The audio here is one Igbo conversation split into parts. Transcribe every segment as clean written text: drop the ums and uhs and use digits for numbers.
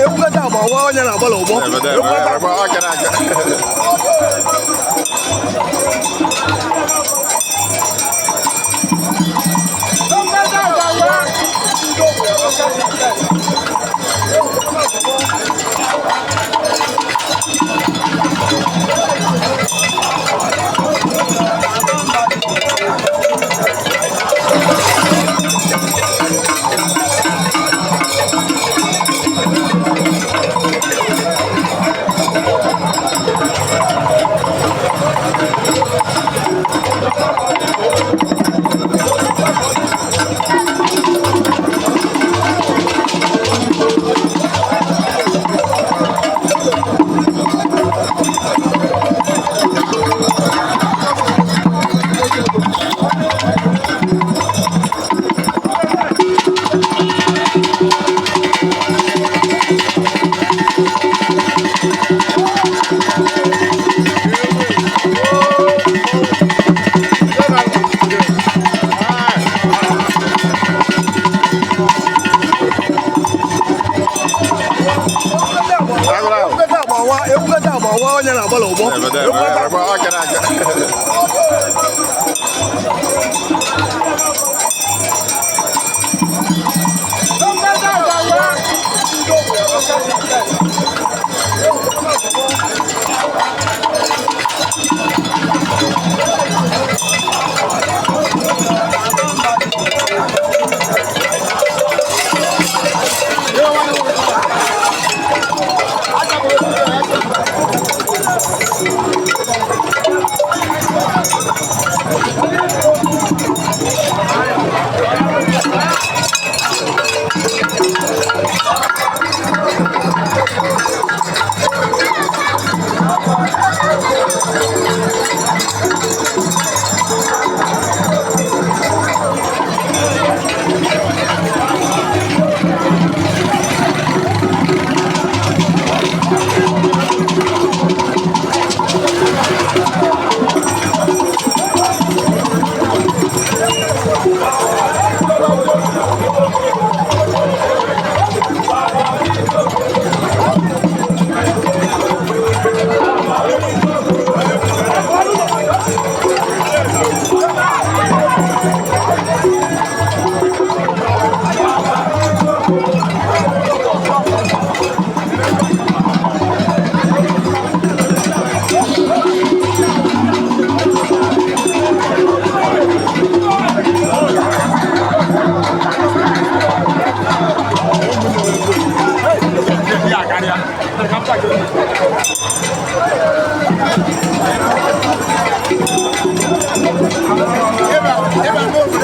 Ekwukọta agba nwa onye na-agbala ụgbọ. Aka na aka. Ekwukọta agba nwa, ekwukọta agba nwa onye na-agbala ụgbọ. Aka na aka.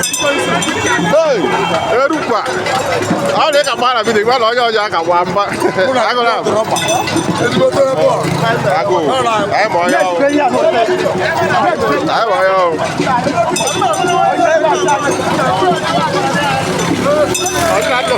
Hey, erukwa. Ọ dị ka mara bido igwe na onye ọjọọ aka gba mgba. Agụrụ ahụ. Agụụ. Anyị ma onye ọwụ. Anyị ma onye ọwụ. Ọ dị na ndụ.